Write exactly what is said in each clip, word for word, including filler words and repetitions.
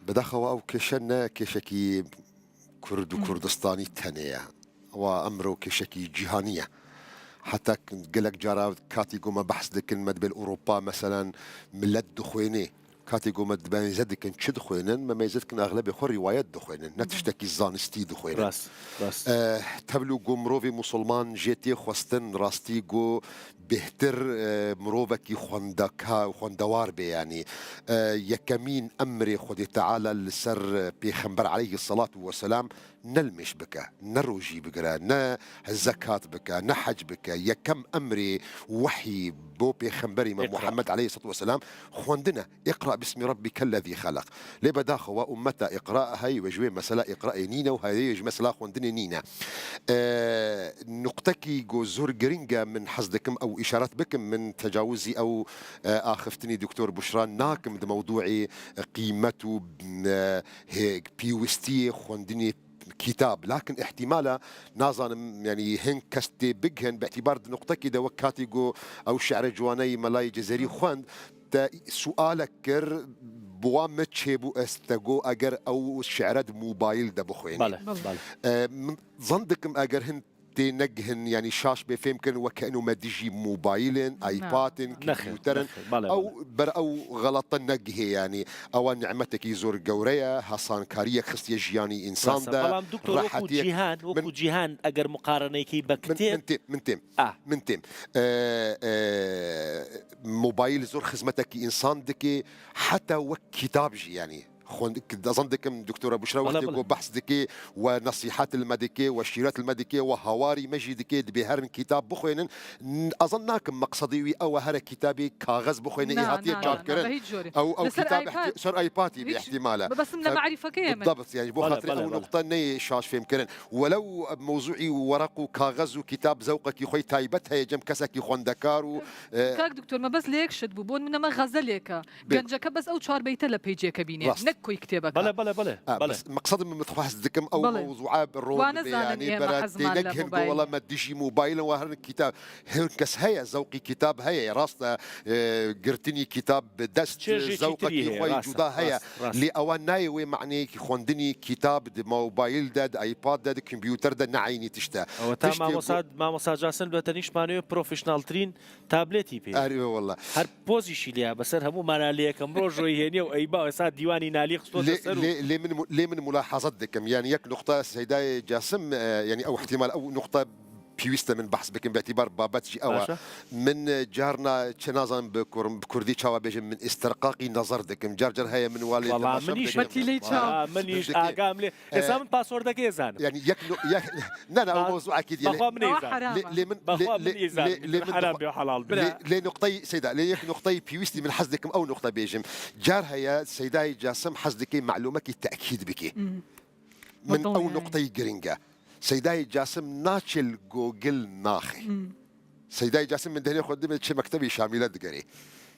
Bedaxewa ew kêşe ne kêşekî Kurd û Kurdistanî tenê ye. Ewa emro kêşekî cîhanî ye. Heta gelek cara katî ku me behs dikin, me dibê li Ewropa, meselen, milet dixwênê. Katî ku me meyze dikin, çi dixwênin? Me meyze dikin, exlebê xwe rîwayet dixwênin. Ne tiştekî zanistî dixwênin. Rast, rast. Eh, tevlû ku mirovê musulman jê tê xwestin, rastî ku bêhtir, eh, mirovekî xwendeka-, xwendewar bê, yanî. Eh, yekemîn emrê Xwedê Teala li ser, eh, Pêxember aleyhisselatu vesselam ne limêj bike, ne rojî bigire, ne zekat bike, ne hec bike. Yekem emrê wehyî bo Pêxemberî me Muhammed aleyhisselatu vesselam xwendin e. Iqra bismi rabbikellezî xelaq. Lê bedaxewa ummeta Iqra hey we ji wê mesela Iqraê nîne û heyê ji mesela xwendinê nîne. E, nuqtekî ku zor giring e, min hez dikim ew îşaret bikim, min tecawizî ew, e, axiftinî Doktor Buşra nakim di mewdûê qîmet û, e, hê-, pêwistiyê xwendinê kitab. Lakin îhtîmala, nazanim, yanî hin kes tê bigihin, bi îtîbar di nuqtekî de wek katî ku ew şi're ciwaneyî Melayê Cezerî xwend, te sualek kir, bi wan min çêbû, ez te got, eger ew şi're di mobayl de bixwênî. Bale, bale. E, min zan dikim eger hin tê negihin, yanî şaş bê fêm kirin, weke ino me dijî mobayl in, iPad in, kompûter in. Nexêr, nexêr, bale, bale. Ew ber ew xelata negihê, yanî ewa nimetekî zor gewre ye, hesankariyek xistiye jiyanî însan de. Rast e. Belam doktor, wekû cîhan, wekû cîhan eger muqareneyekî be kitêb. Min, min têm, min têm. Ah. Min têm. E, e, mobayl zor xizmetekî însan dike, heta wek kitab jî, yanî. Xwend-, dezan dikim Doktora Buşra wextê ku behs dike we nesîhet li me dike, we şîret li me dike, we hawarî me jî dike, dibê herin kitab bixwênin. N-, ezan nakim meqsedê wî ew e here kitabê kaxez bixwêne, ê hatiye çapkirin. Ew, ew kitab ser iPadî bi îhtîmale. Bes min le marîfeke ye min. Bidabt, yanî bo xatirê ew nuqta neyê şaş fêm kirin. Welew mewzûî wereq û kaxez û kitab zewqekî xwe taybet heye cem kesekî xwendekar û, e, Kak doktor, me bes lê yek şit bû. Bo min me xezelêke. Genceke bes ew çar beyte li pêcê ke bîne, ne koy kitêbeke. Bale, bale, bale. Ha, bes meqsed min, min xwest dikim ew mewzûa bi rol bibe, yanî bera tênek hin ku wela me dijî mobayl in, we herin kitab. Hin kes heye, zewqî kitab heye, rast e, e, girtinî kitab bi dest, zewqekî xwe cuda heye. Lê ewa nayê wê maneyekî xwendinî kitab di mobayl de, di iPad de, di kompûter de ne eynî tişt e. Ew ta mamosa, mamosa Casim, li te nîşt manê profesyoneltirîn tabletî pê. Erê wela. Her pozî şîliya, beser hemû mala lê yekem roj royî hêniye û eyba, esa dîwanî nalî xistote ser û. Lê, lê, lê min mu-, lê min mulahazat dikim. Yanî yek nuqta Seydayê Casim, e, yanî ew ihtimal ew nuqta pêwîst e min behs bikim, bi îtîbar babet jî ew e. Min, e, carna çi nazanim bi kur-, bi kurdî çawa bêjim, min îsterqaqî nezar dikim. Car car heye min walê dimaşem dikim. Min jî. Metîlê çaw. Min jî agam lê. Esa min passwordekê zanim. Yanî yek nu-, yek, ne, ne, ew mewzûekî diye. Bexwa min ê zanim. Lê, lê min, bexwa min ê zanim. Lê, lê min haram be, halal be. Lê, lê nuqteyî Seyda, lê yek nuqteyî pêwîstî min hez dikim ew nuqte bêjim. Car heye Seydayê Casim hez dike malûmekî tekîd bike. Min ew nuqteyî giring e. Seydayê Casim naçe li Google naxê. Seydayê Casim min dehnê xwe dibê çê mektebî Şamîle digerê.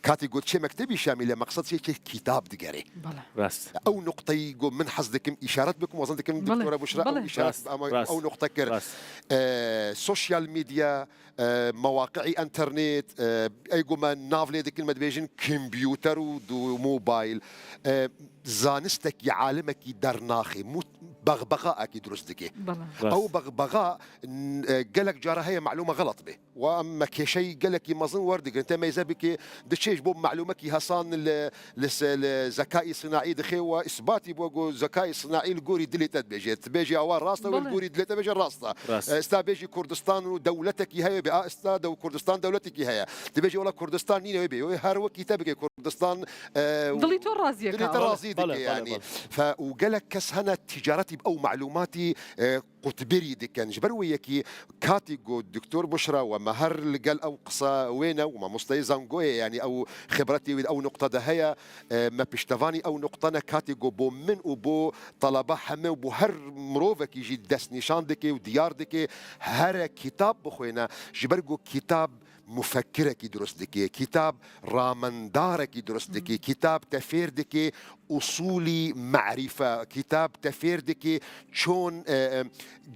Katî got çê mektebî Şamîle, meqsed çê, çê kitab digerê. Bele. Rast. Ew nuqteyî got min hez dikim, îşaret bikim, wezan dikim, bele, Doktora Buşra, bele, ew îşaret, rast, ama rast, ew nuqte kir. Rast. E, sosyal medya, e, mewaqi'î enternet, e, ey got me nav lê dikin, me dibêjin kompûter û du-, mobayl. E, zanistekî, alimekî dernaxê, mut-, bexbexaekî dirust dike. Bele. Rast. Ew bexbexa, n-, e, gelek cara heye malûma xelet be. Wa em me kêşeyî gelekî mezin werdigirin. Te meyze bike, diçe ji bo malûmekî hesan li, li se-, li zekayî sinaî dixe we îsbatî bo ku zekayî sinaî li gorî dilê te dibêje. Dibêje awa rast e, wê li gorî dilê te bêje rast e. Rast. E, esta bêjî Kurdistan û dewletekî heye be, a esta dew-, Kurdistan dewletekî heye. Dibêje wela Kurdistan nîne wê be. Wê her wekî te bike Kurdistan, e, û dilî to razî ye, dilê te razî dike, bele, bele, yanî. Fe û gelek kes hene ticaretî bi ew malûmatî, e, qutbirî dikin. Ji ber wê yekî katî got Doktor Buşra we me her li gel ew qisa wê ne û mamosteyê zangoyê, yanî ew xibretê wê di ew nuqta de heye, e, me piştevanî ew nuqta ne, katî got bo min û bo teleba heme û bo her mirovekî jî destnîşan dike û diyar dike, here kitab bixwêne, ji ber got kitab mufekkirekî dirust dike, kitab ramendarekî dirust dike, kitab te fêr dike usûlî merîfe, kitab te fêr dike çon, e, e,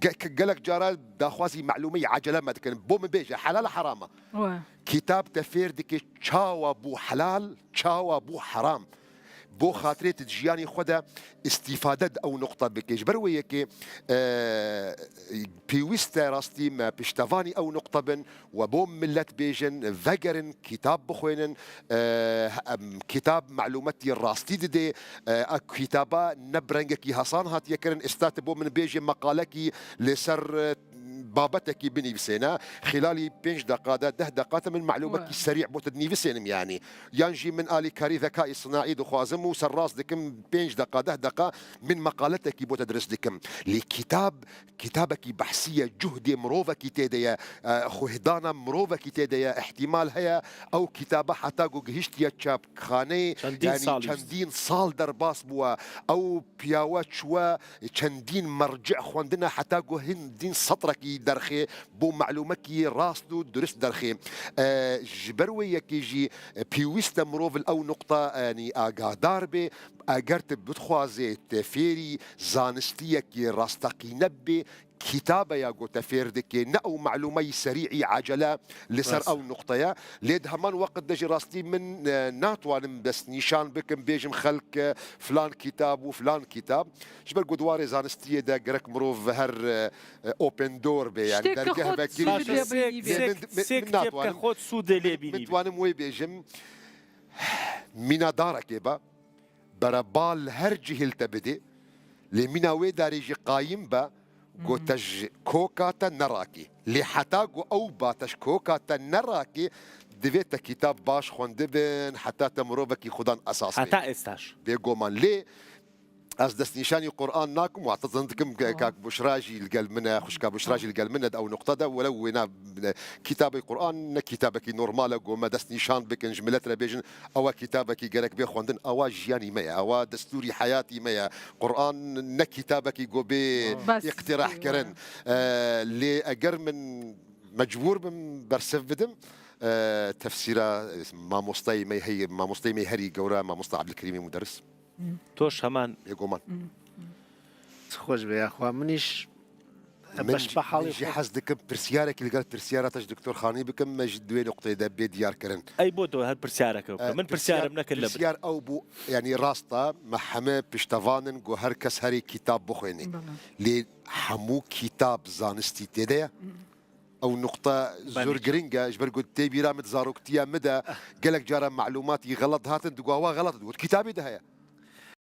ge-, gelek cara daxwazî melûmeyî ecele me dikin. Bo min bêje, helal e, heram e? Kitab te fêr dike çawa bû helal, çawa bû heram. Bo xatirê tu di jiyanê xwe de îstîfade di ew nuqta bike. Ji ber wê yekê, e, pêwîst e rastî me piştevanî ew nuqta bin, we bo millet bêjin, vegerin, kitab bixwênin, e, em, kitab malûmetî rastî didê, e, ew kitaba ne bi rengekî hesan hatiye kirin, êsta tu bo min bêjê meqalekî li ser, e, babetekî binivîsêne, xîlalî pênc deqa de, deh deqa te min malûmekî serî bo te dinivîsênim yanî. Yan jî min alîkarî zekayê sinaî dixwazim û serrast dikim, pênc deqa, deh deqa min meqaletekî bo te dirist dikim. Lê kitab, kitabekî behsî ye, cuhdê mirovekî tê de ye, e, xwedana mirovekî tê de ye, îhtîmal heye ew kitabe heta ku gihiştiye çapxaneyê, Çendîn yanî sal çendîn sal derbas bûye. Ew piyawe çûye çendîn merci xwendine heta ku hindîn setrekî derxê bo malûmekî rast û durist derxê. E, ji ber wê yekê jî, e, pêwîst e mirov li ew nuqta, e, yanî agahdar bê. Eger tu bixwazê te fêrî zanistiyekî rasteqîne bibê, kitabe ya ku te fêr dike, ne ew malûmeyî serî'î ecele li ser Rast. Ew nuqteye. Lê di heman weqt de jî rastî min, e, natwanim destnîşan bikim, bêjim xelk, e, filan kitab û filan kitab. Ji ber ku di warê zanistiyê de gerek mirov her, e, e, open door be, yani Ştê ke dergeh xwe vekirî sûdê be. Lê bînî be. Sêk, min, sêk, min, sêk min kê bike natwanim, xwe sûdê lê min, bînî min be. Twanim wê bêjim, mîna darekê be, bere bal her cihil te bidê, lê mîna wê darê jî qayîm be, ku Hmm. te ji koka te nerakî. Lê heta ku ew ba te ji koka te nerakî, divê te kitab baş xwendibin, heta te mirovekî xudan esas be. Heta êstaş. Bêguman. Lê ez destnîşanî Quran nakim, wa te zan dikim ke-, Aha. Kak Buşra jî li gel min e, xwişka Buşra jî li gel min e di ew nuqta de, welew wêna, e, kitabê Quran ne kitabekî normal e, ku me destnîşan bikin, ji millet re bêjin, ew e kitabekî gerek bê xwendin, ew e jiyanî me ye, ew e destûrî heyatî me ye. Quran ne kitabekî ku bê Bes. îqtirah kirin. E, lê eger min mecbûr bim bersiv bidim, e, tefsîra, e, mamostayê me heye, mamostayê me herî gewre, mamosta Ebdilkerîmê Muderis. Toş heman. Bêguman. Xweş be ya xwe. Min îş Min, beş be halê min jî xwe. Hez dikim pirsiyarekî li gel pirsiyara te ji Doktor Xanî bikim, me ji di wê noqteyê de bê diyar kirin. Ey bo tu her pirsiyareke bike. E, Min pirsiyar, pirsiyarim nekir li bir. Pirsiyar ew bû, yanî rast e, me heme piştevan in ku her kes herî kitab bixwêne. Bele. Lê hemû kitab zanistî tê de ye. Ew nuqta Belê. Zor giring e, ji ber ku tê bîra min di zaroktiya min de gelek cara malûmatî xelet hatin, digot, "Wa xelet e," digot, "Kitabê de heye."